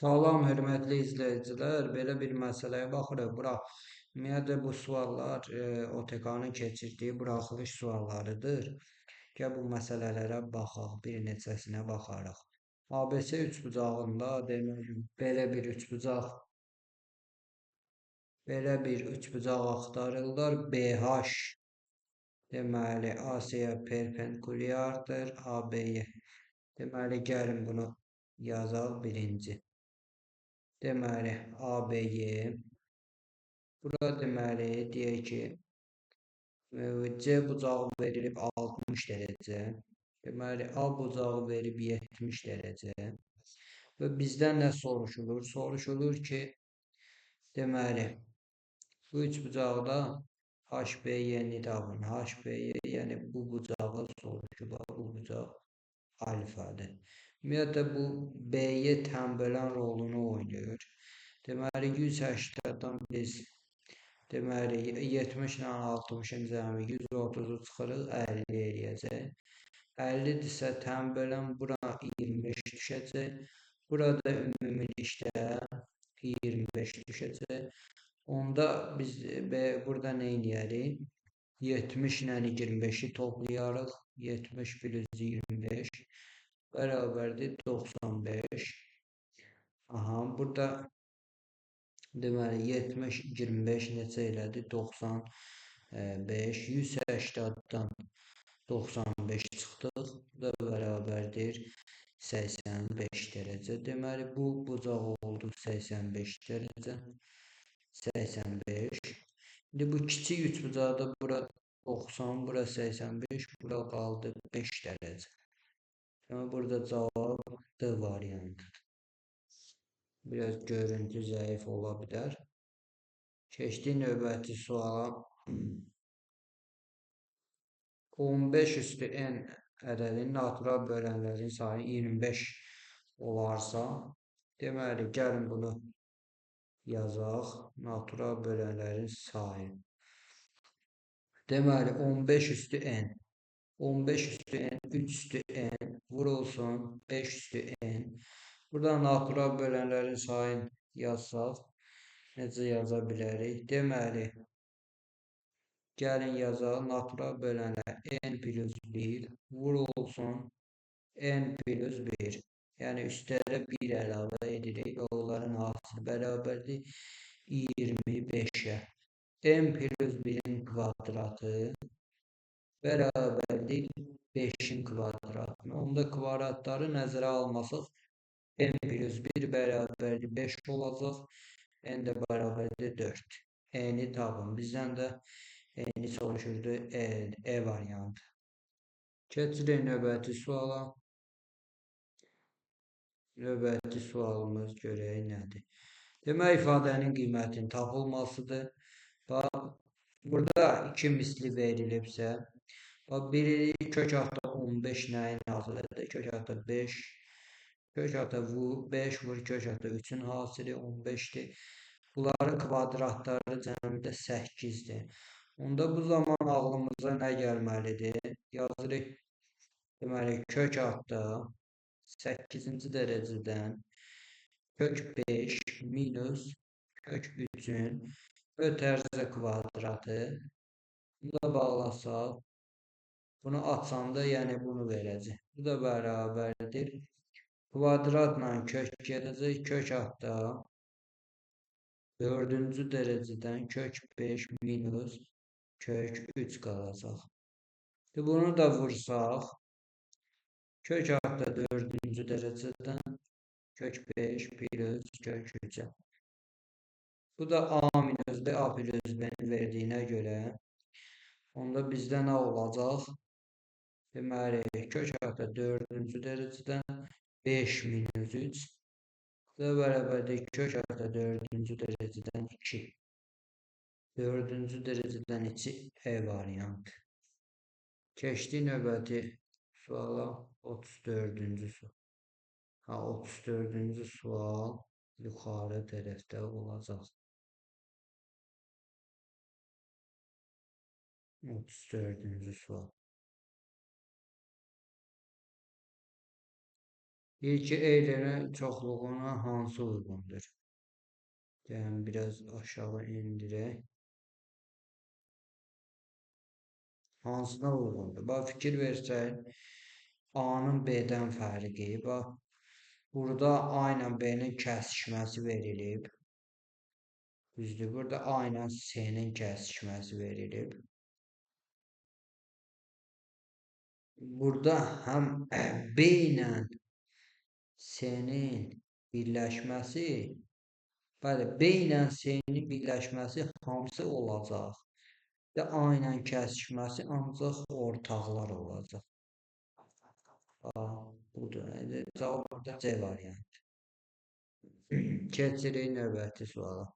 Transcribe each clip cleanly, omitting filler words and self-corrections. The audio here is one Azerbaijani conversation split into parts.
Salam, hörmətli izləyicilər. Belə bir məsələyə baxırıq. Bura, ümumiyyətlə, bu suallar OTK-nın keçirdiyi buraxılış suallarıdır. Gəl bu məsələlərə baxaq, bir neçəsinə baxarıq. ABC üçbucağında, demək, belə bir üçbucaq axtarırlar. BH, deməli, AC-yə perpendikulyardır, AB-yə. Deməli, gəlin bunu yazaq birinci. Deməli, ABY. Bura deməli, deyək ki, C bucağı verilib 60 dərəcə. Deməli, A bucağı verib 70 dərəcə. Və bizdən nə soruşulur? Soruşulur ki, deməli, bu üç bucaqda HBY-ni tapın. HBY, yəni bu bucağı soruşulur. Bu bucaq alfadır. Ümumiyyətlə, bu BY tənbələn rolunu oynayır. Deməli, 180-dan biz deməli, 70 ilə 60-ın cəmi 130-u çıxırıq, 50 eləyəcək. 50-dirsə tənbələn bura 25 düşəcək. Burada ümumilikdə 25 düşəcək. Onda biz burada nə eləyərik? 70 ilə 25-i toplayarıq. 70 plus 25 bərabərdir 95. Aha, burada deməli 70, 25 neçə elədi? 95. 180-dan 95 çıxdıq. Bu da bərabərdir 85 dərəcə. Deməli, bu bucaq oldu 85 dərəcə. 85. İndi bu kiçik üçbucaqda bura 90, bura 85, bura qaldı 5 dərəcə. Deməli, burada cavab D variantıdır. Biraz görüntü zəif ola bilər. Keçdik növbəti suala. 15 üstü n ədədinin natural bölənlərin sayı 25 olarsa, deməli, gəlin bunu yazaq. Natural bölənlərin sayı. Deməli, 15 üstü n. 15 üstü n, 3 üstü n vurulsun 5 üstü n. Buradan natural bölənlərin sayını yazsaq, necə yaza bilərik? Deməli, gəlin yazaq, natural bölənlər n plus 1 vurulsun n plus 1. Yəni, üstlərə 1 əlavə edirik və onların hasili bərabərdir 25-ə. N plus 1-in kvadratı bərabərdir 5-in kvadratına. Onda kvadratları nəzərə almasaq, n plus 1 bərabərdir 5 olacaq, n də bərabərdir 4. N-i tapın. Bizdən də n-i soruşurdu, E variantı. Keçirik növbəti suala. Növbəti sualımız görək nədir? Demək, ifadənin qiymətinin tapılmasıdır. Bax, burada iki misli verilibsə, bax, biri kök altda 15 nəyin hasilidir? Kök altda 5, kök altda 5 vur kök altda 3-ün hasili 15-dir. Bunların kvadratları cəmidə 8-dir. Onda bu zaman ağlımıza nə gəlməlidir? Yazırıq, deməli, kök altda 8-ci dərəcədən kök 5 minus kök 3-ün ötərzə kvadratı. Bunu da bağlasaq, bunu açanda, yəni bunu verəcək. Bu da bərabərdir. Kvadratla kök gedəcək. Kök altda 4-cü dərəcədən kök 5 minus kök 3 qalacaq. Bunu da vursaq, kök altda 4-cü dərəcədən kök 5 plus kök 3-ə. Bu da A minus B, A plus B-ni verdiyinə görə onda bizdə nə olacaq? Deməli, kök altda 4-cü dərəcədən 5 minus 3 bu da bərabərdir kök altda 4-cü dərəcədən 2. 4-cü dərəcədən 2 E variantı. Keçdik növbəti suala, 34-cü sual. Ha, 34-cü sual yuxarı tərəfdə olacaq. 34-cü sual. Deyir ki, Eylerin çoxluğuna hansı uyğundur? Gəlin, biraz aşağı indirək. Hansına uyğundur? Bax, fikir versək, A-nın B-dən fərqi. Bax, burada A ilə B-nin kəsişməsi verilib. Düzdür, burada A ilə C-nin kəsişməsi verilib. Burada həm B ilə C-nin birləşməsi, bəli, B ilə C-nin birləşməsi hamısı olacaq. Və A ilə kəsişməsi ancaq ortaqlar olacaq. Budur. Cavab burada C variantı. Keçirik növbəti suala.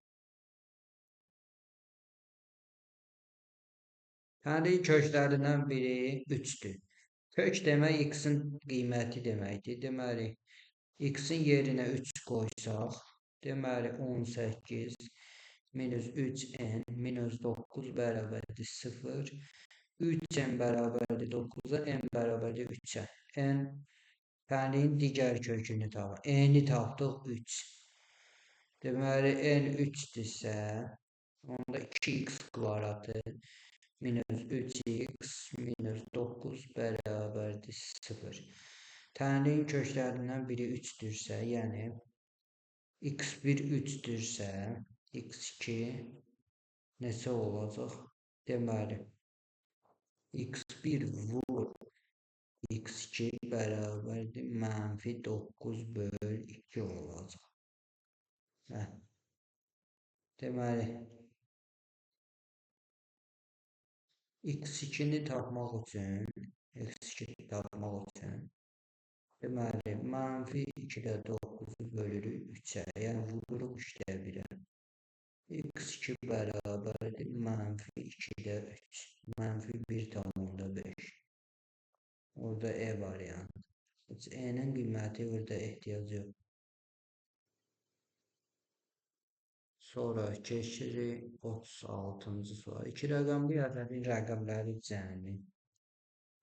Tənlik köklərindən biri 3-dür. Kök demək x-in qiyməti deməkdir. Deməli, x-in yerinə 3 qoysaq, deməli 18 minus 3n minus 9 bərabərdir 0. 3n bərabərdir 9-a, n bərabərdir 3-ə. N tənliyin digər kökünü tapaq. N-i tapdıq 3. Deməli, n 3-dürsə, onda 2x kvadratı minus 3x minus 9 bərabərdir 0. Tənliyin köklərindən biri 3-dürsə, yəni x1 3-dürsə, x2 neçə olacaq? Deməli, x1 vur x2 bərabərdir mənfi 9 böl 2 olacaq. Hə. Deməli, x2-ni tapmaq üçün, deməli, mənfi 2 ilə 9-u bölürük 3-ə, yəni vururuq 3-də 1-ə. X2 bərabərdir mənfi 2 ilə 3, mənfi 1,5. Orada E variantı. Heç E-nin qiyməti burada ehtiyac yox. Sonra keçirik 36-cı sual. İki rəqəmli ədədin rəqəmləri cəmi.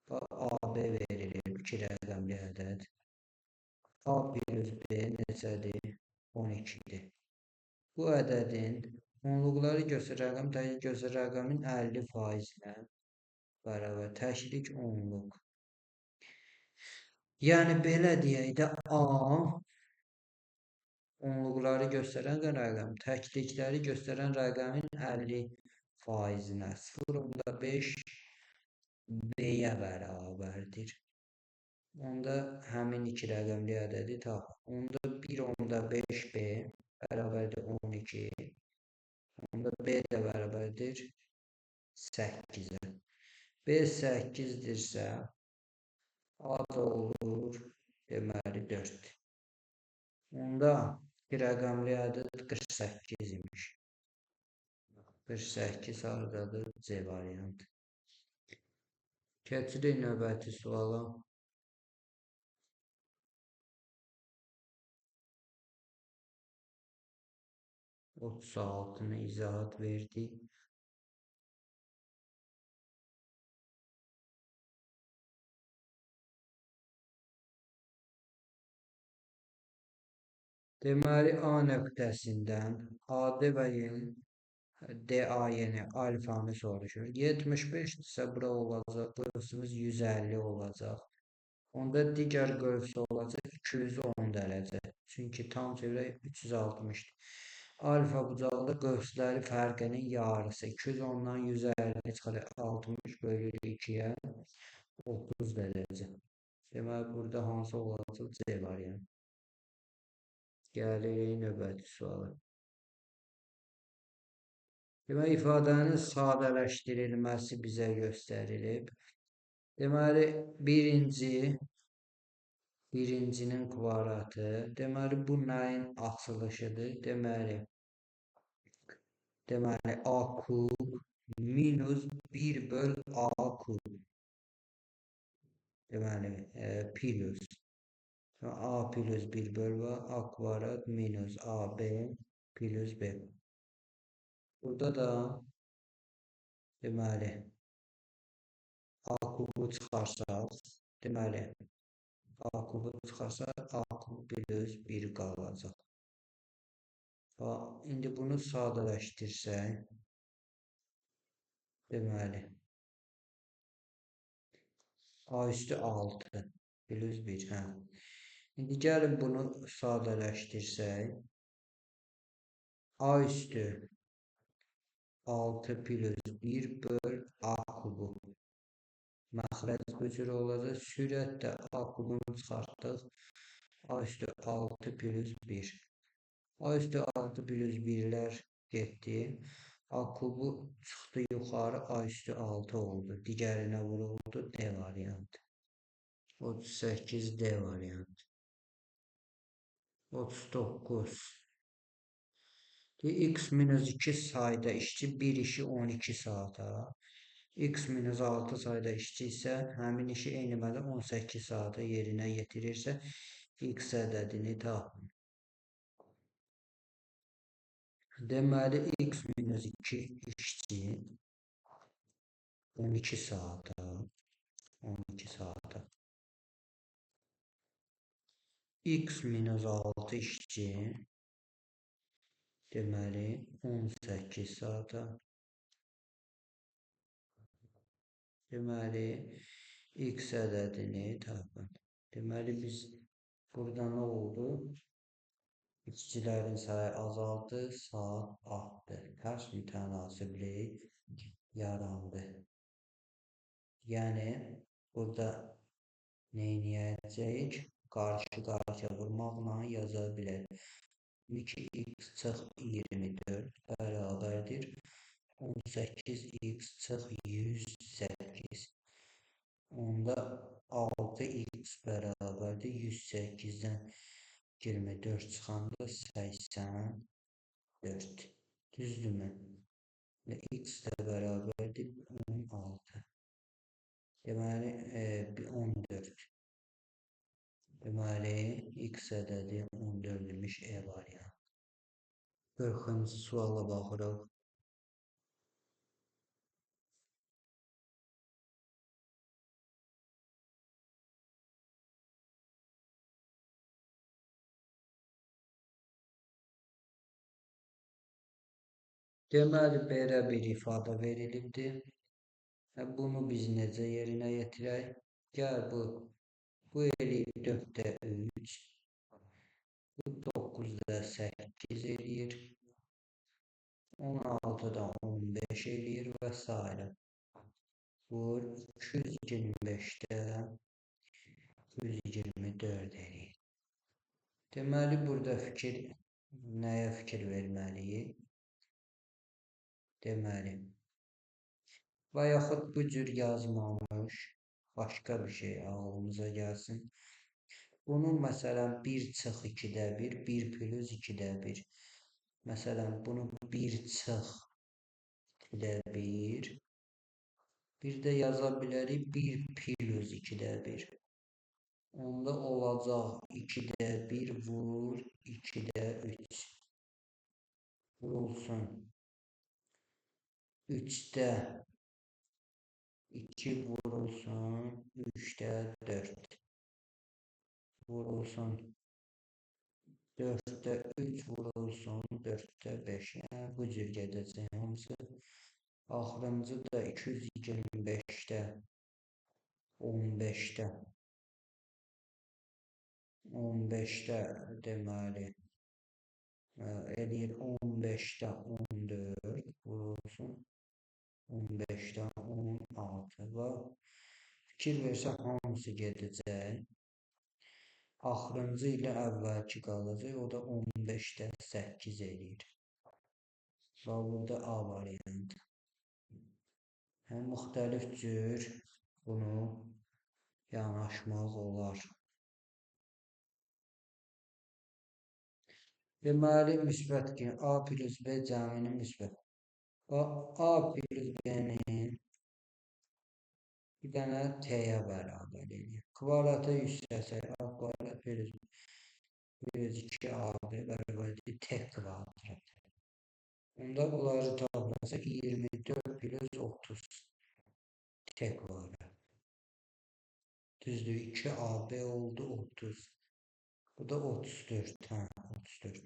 AB verilib, iki rəqəmli ədəd. A plus B neçədir? 12-dir. Bu ədədin onluqları göstərən rəqəm təklik göstərən rəqəmin 50%-nə bərabər. Təklik onluq. Yəni belə deyək də A onluqları göstərən rəqəm, təklikləri göstərən rəqəmin 50%-nə 0,5 B-yə bərabərdir. Onda həmin iki rəqəmli ədədi tapın. Onda 1,5 B bərabərdir 12. Onda B də bərabərdir 8-ə. B 8-dirsə A da olur deməli 4. Onda iki rəqəmli ədəd 48 imiş. 48 hardadır? C variantı. Keçirik növbəti suala. Otuz altını izahat verdik. Deməli, A nöqtəsindən AD və DAY-ni alfanı soruşur. 75 isə bura olacaq, qövsümüz 150 olacaq. Onda digər qövsü olacaq 210 dərəcə. Çünki tam çevirək 360-dır. Alfa bucaqda qövsləri fərqinin yarısı. 210-dan 150 çıxır, 60 bölür 2-yə 30 dərəcə. Deməli, burada hansı olacaq? C variantı. Gəlirik növbəti suala. Deməli, ifadənin sadələşdirilməsi bizə göstərilib. Deməli, birincinin kvadratı. Deməli, bu nəyin açılışıdır? Deməli, A kub minus 1 böl A kub. Deməli, plus. A plus 1 böl A kvadrat minus AB plus B. Burada da deməli A kubu çıxarsaq, deməli A kubu çıxarsa A kubu plus 1 qalacaq. İndi bunu sadələşdirsək, deməli, A üstü 6 plus 1. Hə. İndi gəlin bunu sadələşdirsək, A üstü 6 plus 1 böl A kubu. Məxrəc bu cür olacaq. Sürət də A kubunu çıxartdıq. A üstü 6 plus 1. A üstü 6 plus 1-lər getdi. A kubu çıxdı yuxarı, A üstü 6 oldu. Digərinə vuruldu. D variantı. 38 D variantı. 39. X minus 2 sayda işçi bir işi 12 saata. X minus 6 sayda işçi isə həmin işi eyni mədə 18 saata yerinə yetirirsə, X ədədini tapın. Deməli, X minus 2 işçi 12 saata, 12 saata. X minus 6 işçi deməli 18 saata. Deməli, X ədədini tapın. Deməli, biz burada nə oldu? İşçilərin sayı azaldı, saat artdı. Tərs mütənasiblik yarandı. Yəni, burada nə eləyəcəyik? Qarşı-qarşıya vurmaqla yaza bilərik. 2x çıx 24 bərabərdir 18x çıx 108. Onda 6x bərabərdir 108-dən 24 çıxanda 84. Düzdürmü? Və x də bərabərdir 16. Deməli, 14. Deməli, x ədədi 14 imiş E variantı. 40-cı suala baxırıq. Deməli, belə bir ifadə verilibdir. Bunu biz necə yerinə yetirək? Gəl bu eləyir 4-də 3, bu 9-da 8 eləyir, 16-da 15 eləyir və s. Vur 225-də 124 eləyir. Deməli, burada nəyə fikir verməliyik? Deməli, və yaxud bu cür yazmamış başqa bir şey ağlımıza gəlsin. Bunun məsələn 1 çıx 2-də 1, 1 plus 2-də 1. Məsələn, bunu 1 çıx 2-də 1. Bir də yaza bilərik 1 plus 2-də 1. Onda olacaq 2-də 1 vur 2-də 3. Vurulsun. 3-də 2 vurulsun, 3-də 4 vurulsun, 4-də 3 vurulsun, 4-də 5. Yəni, bu cür gedəcək hamısı. Axırıncı da 225-də 15-də 15-də deməli eləyir 15-də 14 vurulsun. 15-də 16 və fikir versə hamısı gedəcək. Axırıncı ilə əvvəlki qalacaq, o da 15-də 8 eləyir. Və burada A variantı. Yəni, müxtəlif cür bunu yanaşmaq olar. Deməli, müsbət ki, A plus B cəminin müsbət. A plus B-nin bir dənə T-yə bərabər eləyir. Kvadrata yüksəlsək, A kvadrat plus 2AB bərabərdir T kvadrat. Onda bunları tablasaq 24 plus 30 T kvadrat. Düzdür, 2AB oldu 30. Bu da 34. Hə, 34.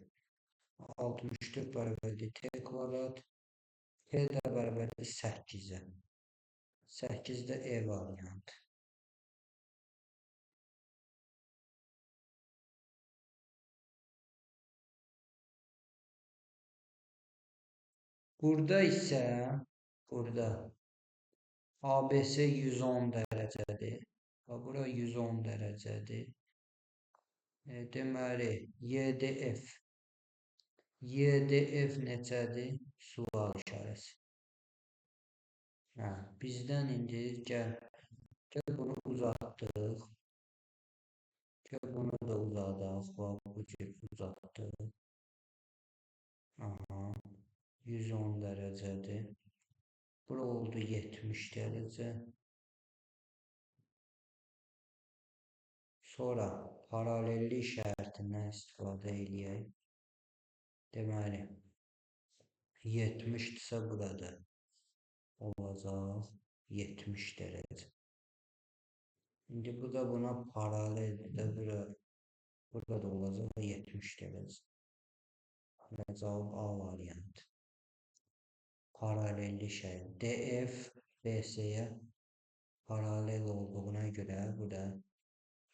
64 bərabərdir T kvadrat. T də bərabərdir 8-ə. 8-də E variantı. Burada isə, burada ABC 110 dərəcədir. Və bura 110 dərəcədir. Deməli, YDF. YDF neçədir? Sual işarəsi. Hə, bizdən indi gəl bunu uzatdıq. Gəl bunu da uzadaq. Bax, bu cür uzatdıq. Aha, 110 dərəcədir. Bura oldu 70 dərəcə. Sonra paralellik şərtindən istifadə eləyək. Deməli, 70-dirsə burada olacaq 70 dərəcə. İndi bu da buna paraleldir də, burada da olacaq 70 dərəcə. Və cavab A variantı. Paralellik şərti. DF BC-yə paralel olduğuna görə burada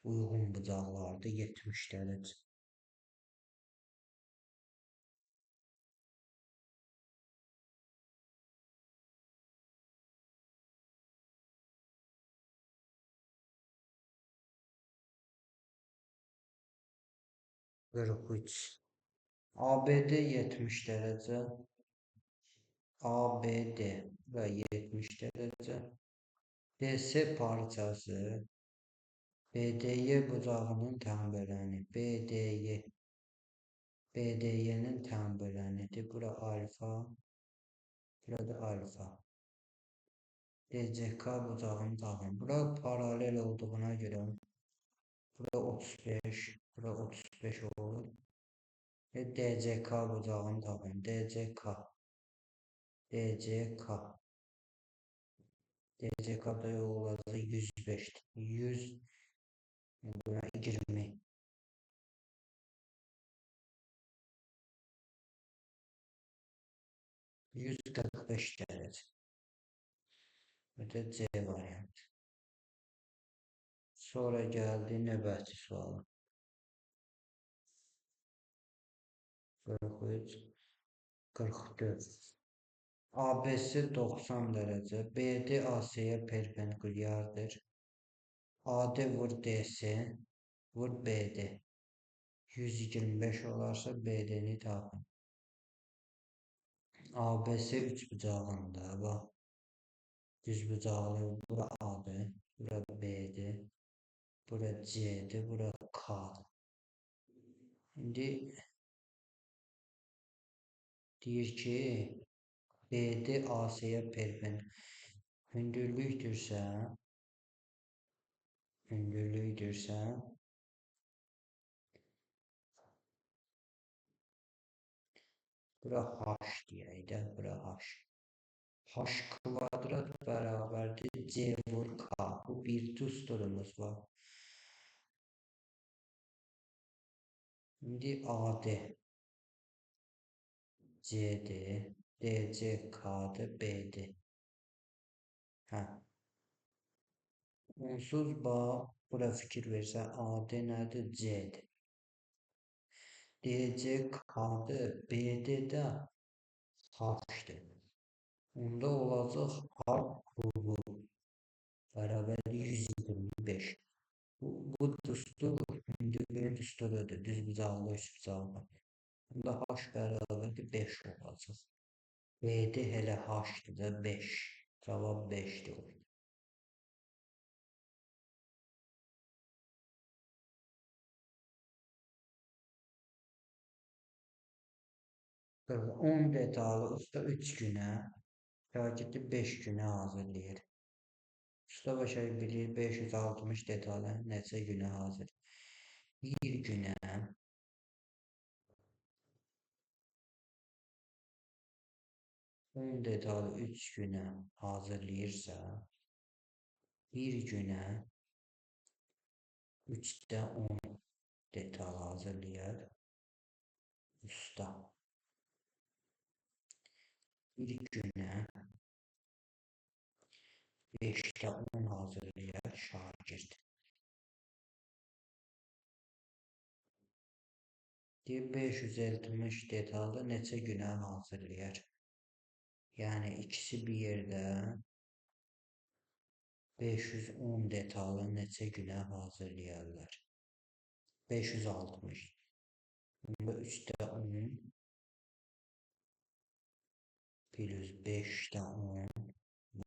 uyğun bucaqlardır 70 dərəcə. 43. ABD 70 dərəcə. ABD və 70 dərəcə. DC parçası BDY bucağının tənböləni. BDY. BDY-nin tənbölənidir. Bura alfa. Burada alfa. DCK bucağının tapın. Bura paralel olduğuna görə bura 35, bura 35 olur. Və DCK bucağını tapın. DCK. DCK. DCK-da olacaq 105-dir. 100 buna 20. 145 dərəcə. Bu da C variantı. Sonra gəldi növbəti suala. 43, 44. ABC 90 dərəcə, BD AC-yə perpendikulyardır. AD vur DC vur BD. 125 olarsa BD-ni tapın. ABC üç bucağında, bax, düz bucaqlı, bura A-dır, bura B-dir, bura C-dir, bura K-dır. İndi deyir ki, BD AC-yə hündürlükdürsə, bura H deyək də, bura H. H kvadrat bərabərdir C vur K. Bu bir düsturumuz var. İndi AD, CD, DC, K'dır, BD. Hə. Onsuz bax, bura fikir versən, AD nədir? C-dir. DC K-dır, BD də H-dır. Onda olacaq H kubu bərabərdir 125. Bu düstur hündürlüyün düsturudur. Düz bucaqlı, üç bucaqlı. Onda H bərabərdir 5 olacaq. BD elə H-dır da 5. Cavab 5-dir. 10 detalı usta 3 günə, şagirdi 5 günə hazırlayır. Usta başa bilir 560 detalı neçə günə hazır? 1 günə 10 detalı 3 günə hazırlayırsa, 1 günə 3-də 10 detal hazırlayar usta. Bir günə 5-də 10 hazırlayar şagird. Deyir, 560 detalı neçə günə hazırlayar? Yəni, ikisi bir yerdə 510 detalı neçə günə hazırlayarlar? 560. Bunda 3-də 10 plus 5-də 10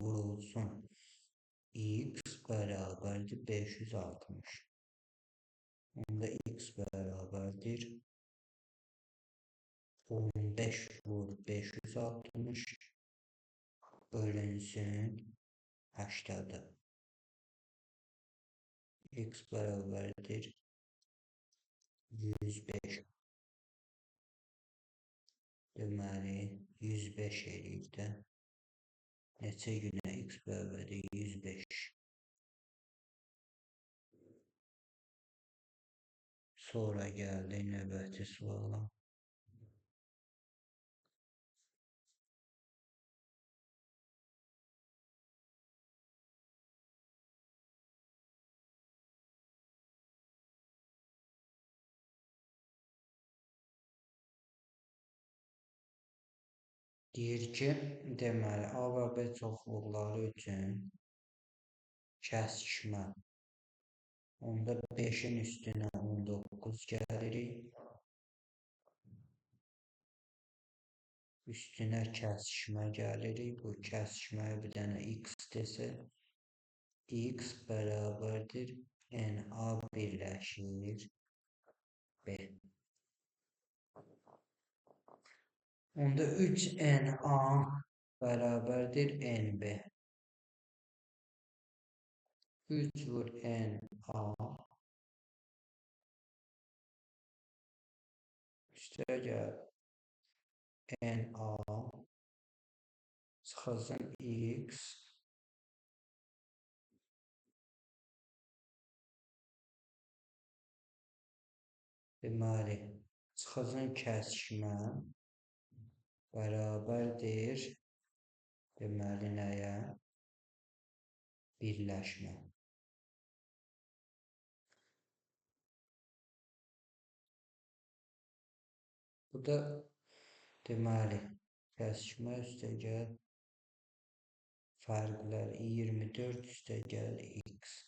vurulsun. X bərabərdir 560. Onda X bərabərdir 15 vur 560 bölünsün 80. X bərabərdir 105. Deməli, 105 eləyir də. Neçə günə X bərabərdir 105. Sonra gəldik növbəti suala. Deyir ki, deməli, A və B çoxluqları üçün kəsişmə. Onda 5-in üstünə 19 gəlirik. Üstünə kəsişmə gəlirik. Bu kəsişməyə bir dənə x desə, x bərabərdir NA birləşir B. Onda 3NA bərabərdir NB. 3 vur NA üstə gəl NA çıxılsın X deməli, çıxılsın kəsişmə bərabərdir, deməli, nəyə? Birləşmə. Bu da, deməli, kəsişmə üstə gəl, fərqlər 24 üstə gəl x.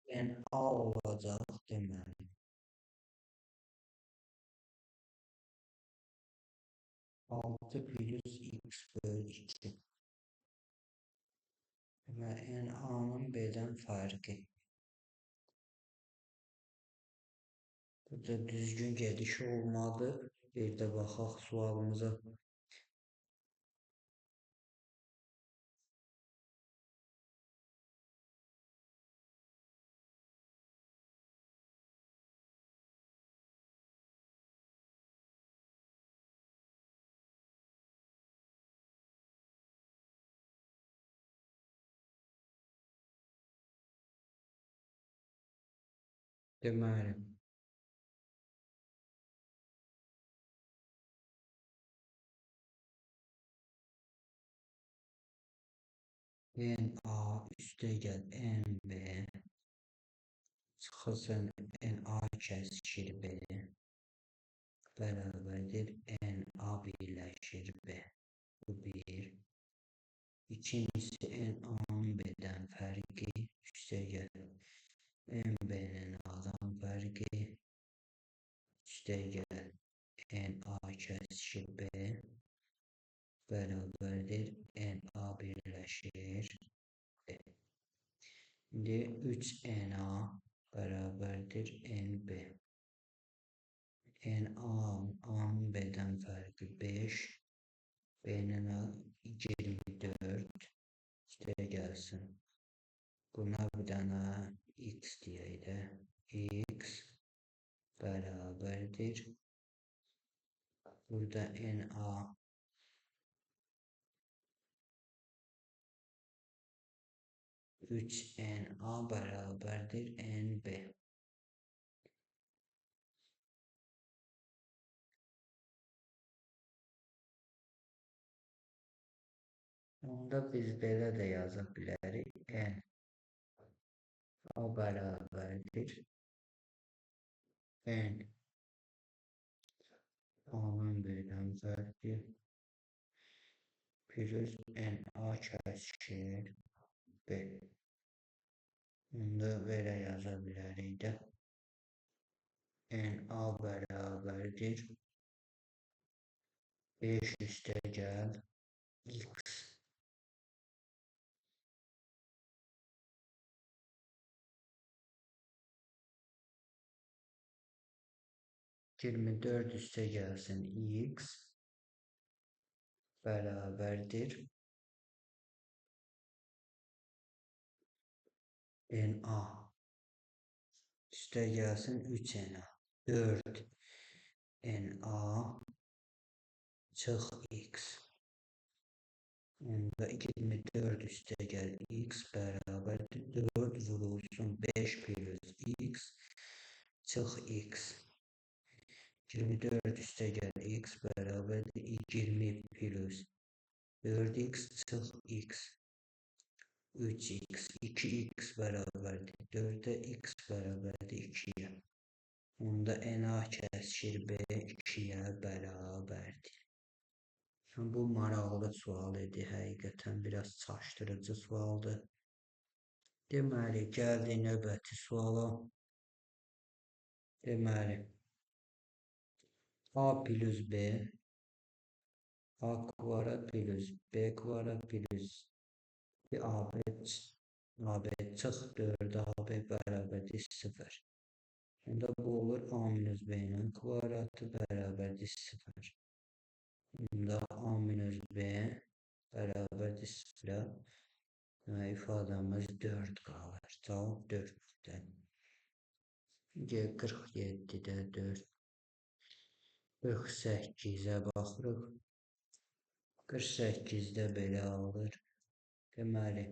Yəni, A olacaq, deməli. 6 plus x bölü 2. Deməli, yəni, A-nın B-dən fərqi. Burada düzgün gediş olmadı. Bir də baxaq sualımıza. Deməli, NA üstə gəl NB çıxılsın NA kəsişir B bərabərdir NA birləşir B. Bu bir. İkincisi NA-nın B-dən fərqi üstə gəl NB-nin A-dan fərqi üstə gəl NA kəsişir B bərabərdir NA birləşir B. İndi 3NA bərabərdir NB. NA, A-nın B-dən fərqi 5, B-nin A 24 üstə gəlsin. Buna bir dənə x deyək də. X bərabərdir Burada NA 3NA bərabərdir NB. Onda biz belə də yaza bilərik. N A bərabərdir N A-nın B-dən fərqi plus NA kəsişir B. Onda belə yaza bilərik də. NA bərabərdir 5 üstə gəl X. 24 üstə gəlsin X bərabərdir NA üstə gəlsin 3NA 4 NA çıx X. Onda 24 üstə gəl X bərabərdir 4 vurulsun 5 plus X çıx X. 24 üstə gəl X bərabərdir 20 plus 4x çıx X 3x 2x bərabərdir 4-ə X bərabərdir 2-yə. Onda NA kəsişir B 2-yə bərabərdir. Bu maraqlı sual idi. Həqiqətən biraz çaşdırıcı sualdır. Deməli, gəldik növbəti suala. Deməli, A plus B, A kvadrat plus B kvadrat plus AB, AB çıx 4AB bərabərdir 0. Onda bu olur A minus B-nin kvadratı bərabərdir 0. Onda A minus B bərabərdir 0-a. Demək, ifadəmiz 4 qalır. Cavab 4-də. 47-də 4. 48-ə baxırıq. 48-də belə alır. Deməli,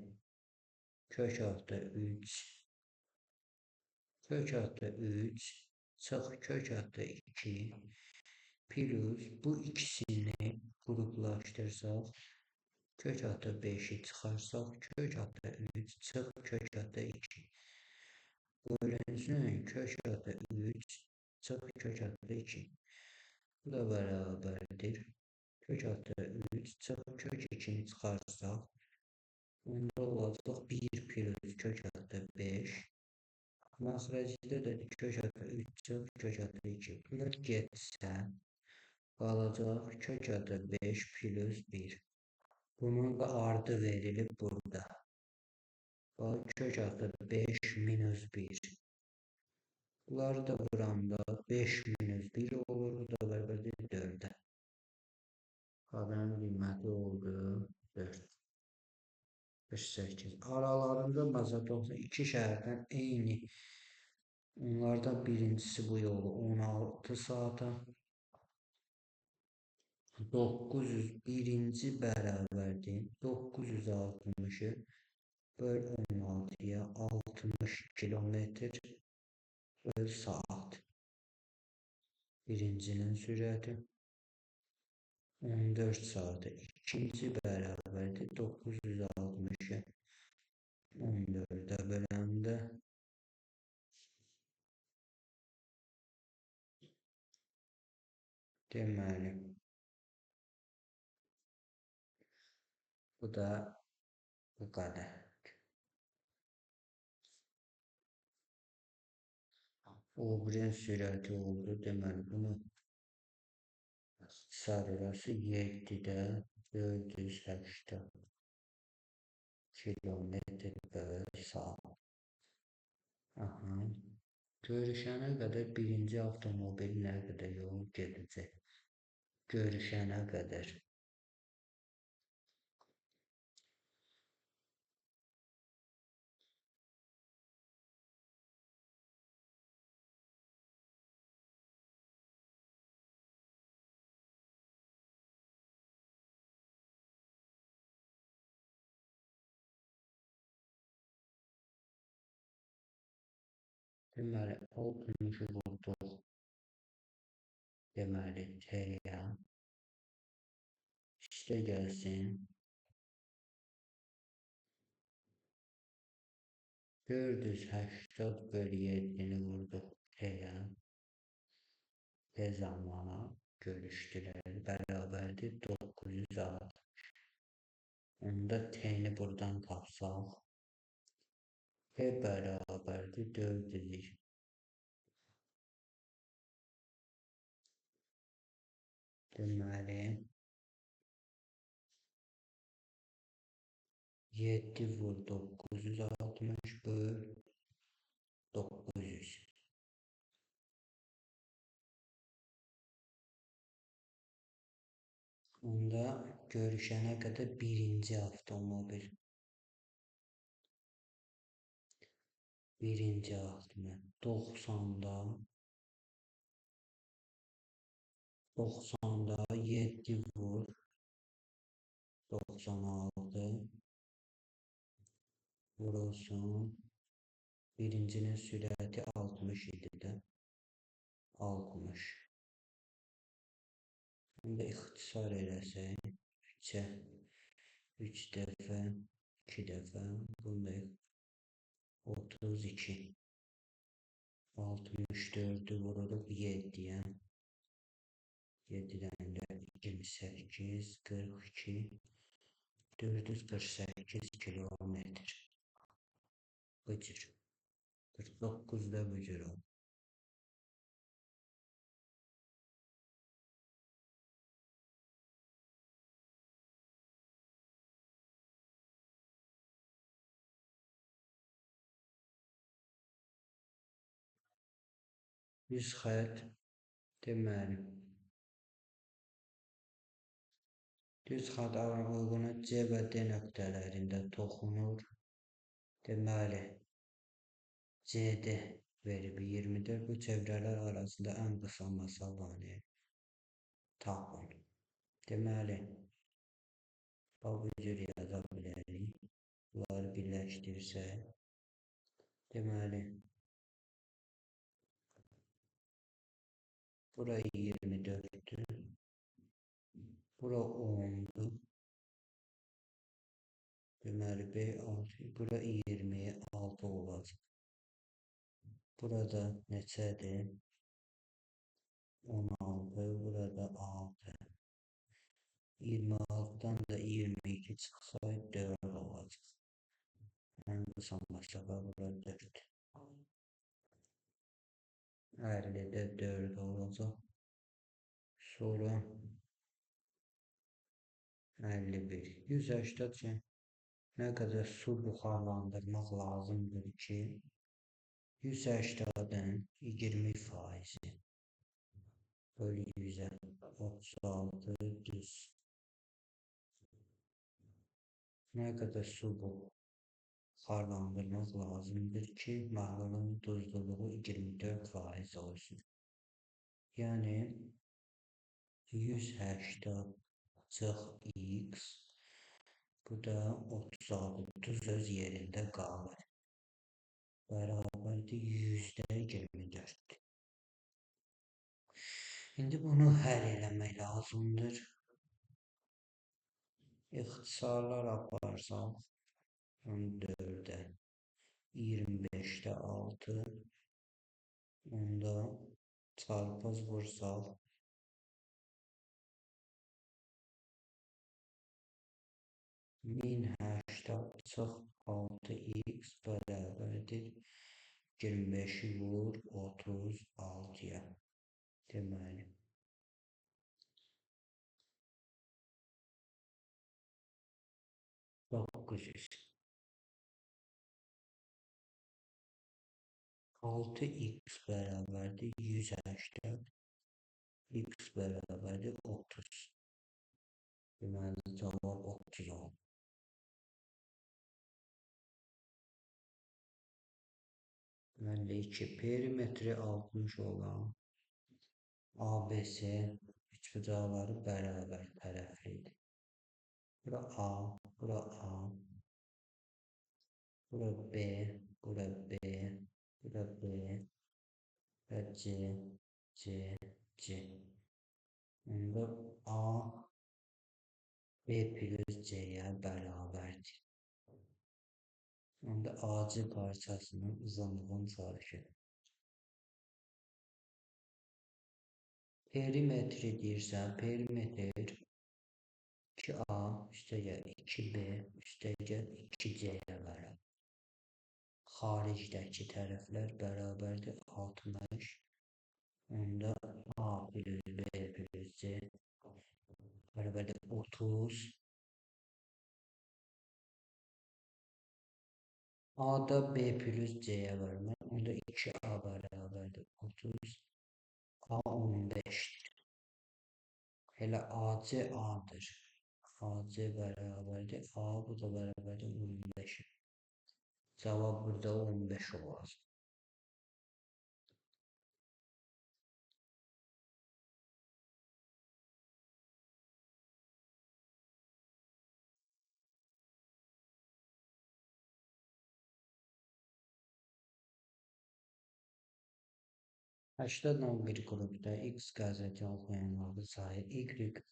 kök altda 3, kök altda 3, çıx kök altda 2, plus bu ikisini qruplaşdırsaq, kök altda 5-i çıxarsaq, kök altda 3, çıx kök altda 2. Bölünsün kök altda 3, çıx kök altda 2. Bu da bərabərdir. Kök altda 3, çıx kök 2-ni çıxarsaq, onda olacaq 1 plus kök altda 5. Məxrəcdə də kök altda 3, çıx kök altda 2. Bunlar getsə, qalacaq kök altda 5 plus 1. Bunun da ardı verilib burada. Bax, kök altda 5 minus 1. Bunları da vuranda 5 minus 1 olur, bu da bərabərdir 4-ə. İfadənin qiyməti oldu 4. 48. Aralarında məsələ olsa iki şəhərdən eyni. Onlardan birincisi bu yolu 16 saata. 901-ci bərabərdir 960-ı böl 16-ya 60 kilometr böl saat. Birincinin sürəti 14 saata. İkinci bərabərdir 960-ı 14-ə böləndə deməli, bu da bu qədər. O birin sürəti oldu. Deməli, bunu ixtisar orası 7-də 480 kilometr böl saat. Aha. Görüşənə qədər birinci avtomobil nə qədər yol gedəcək? Görüşənə qədər. Deməli, 60-ı vurduq. Deməli, T-yə. İşte gəlsin. 480 bölü 7-ni vurduq T-yə. T zamana görüşdülər. Bərabərdir 960. Onda T-ni buradan tapsaq. T bərabərdir 400. Deməli, 7 vur 960 böl 900. Onda görüşənə qədər birinci avtomobil. Birinci avtomobil 90-da 7 vur 96 vurulsun. Birincinin sürəti 60 idi də. 60. Onda ixtisar eləsək 3-ə 3 dəfə, 2 dəfə, bunda 32. 64-ü vururuq 7-yə. 7-dən də 28, 42, 448 kilometr. Bu cür. 49-da bu cür oldu. Düz xətt, deməli, düz xətt uyğunu C və D nöqtələrində toxunur. Deməli, CD verib 24. Bu çevrələr arasında ən qısa məsafəni tapın. Deməli, bu cür yaza bilərik. Bunları birləşdirsək, deməli, bura 24-dür. Bura 10-dur. Deməli, B 6, bura 26 olacaq. Burada neçədir? 16, burada 6. 26-dan da 22 çıxsa 4 olacaq. Ən qısa məsafə bura 4. 50-də 4 olacaq. Sonra 51. 180 ki, nə qədər su buxarlandırmaq lazımdır ki, 180-ın 20% bölü 100-ə 36 düz. Nə qədər su buxarlandırmaq lazımdır ki, məhlulun duzluluğu 24% olsun. Yəni 180 çıx x, bu da 36 duz öz yerində qalır. Bərabərdir %24. İndi bunu həll eləmək lazımdır. İxtisarlar aparsaq 14-ə 25-də 6, onda çarpaz vursaq 1080 çıx 6x bərabərdir 25-i vur 36-ya. Deməli, 900. 6x bərabərdir 180, x bərabərdir 30. Deməli, cavab 30 oldu. 52. Perimetri 60 olan ABC üçbucaqları bərabər tərəflidir. Bura A, bura A, bura B, bura B, Bura B və C, C, C. Onda A B plus C-yə bərabərdir. Onda AC parçasının uzunluğunu soruşur. Perimetri deyirsə, perimetr 2A üstəgəl 2B üstəgəl 2C-yə bərabər. Xaricdəki tərəflər bərabərdir 60. Onda A plus B plus C bərabərdir 30. A da B plus C-yə bərabər. Onda 2A bərabərdir 30. A 15-dir. Elə AC A-dır. AC bərabərdir A, bu da bərabərdir 15-ə. Cavab burada 15 olacaq. 80-11 qrupda X qəzeti oxuyanların sayı Y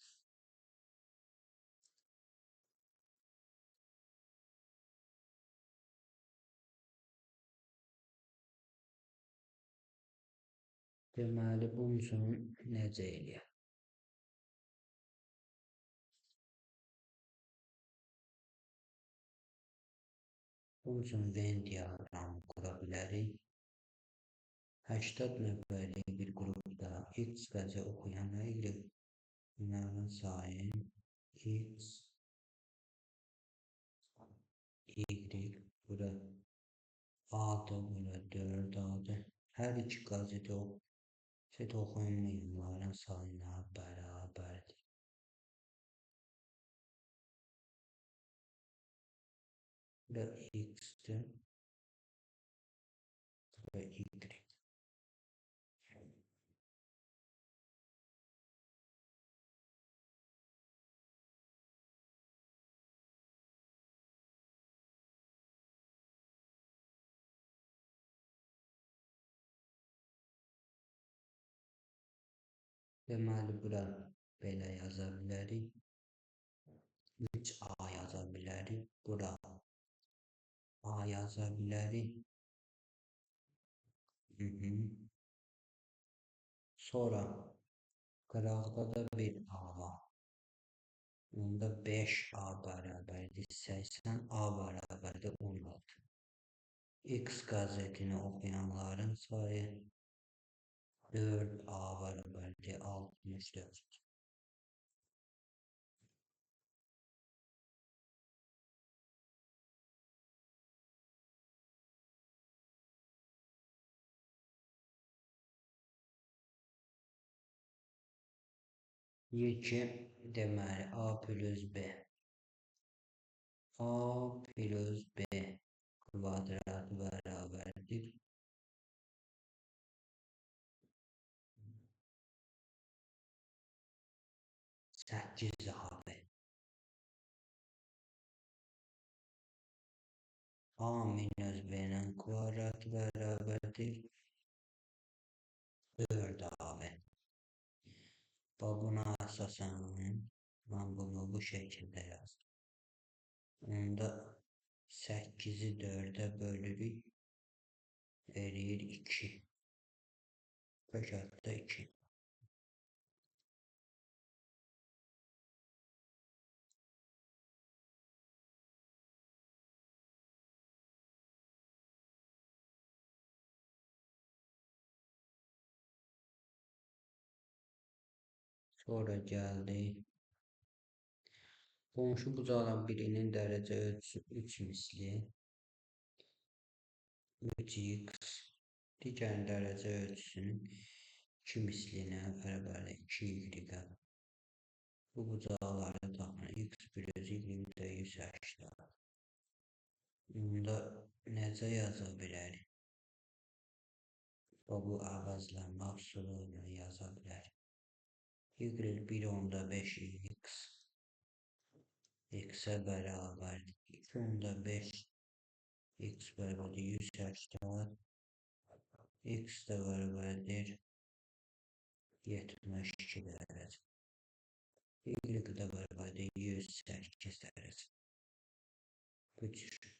deməli, bunun üçün necə eləyək? Bunun üçün Venn diaqramı qura bilərik. 80 nəfərlik bir qrupda X qəzeti oxuyanlar Y onların sayı X, Y, bura A-dır, bura 4A-dır. Hər iki qəzeti oxuyanların sayına bərabərdir. Bura X-dir, bura Y. Deməli, bura belə yaza bilərik. 3A yaza bilərik. Bura A yaza bilərik. Sonra qıraqda da bir A var. Onda 5A bərabərdir 80, A bərabərdir 16. X qəzetini oxuyanların sayı 4A bərabərdir 64. Deyir ki, deməli, A plus B. A plus B kvadratı bərabərdir 8AB. A minus B-nin kvadratı bərabərdir 4AB. Buna əsasən mən bunu bu şəkildə yazdım. Onda 8-i 4-ə bölürük, verir 2. Kök altda 2. Sonra gəldik. Qonşu bucaqdan birinin dərəcə ölçüsü 3 misli 3x, digər dərəcə ölçüsünün 2 mislinə bərabərdir 2y. Bu bucaqları tapın. X plus y də 180. Bunda necə yaza bilərik? Bu əvəzlənmə üsulu ilə yaza bilərik. Y 1,5x x-ə bərabərdir 2,5 x bərabərdir 180. X də bərabərdir 72 dərəcə. Y də bərabərdir 108 dərəcə. Bu cür.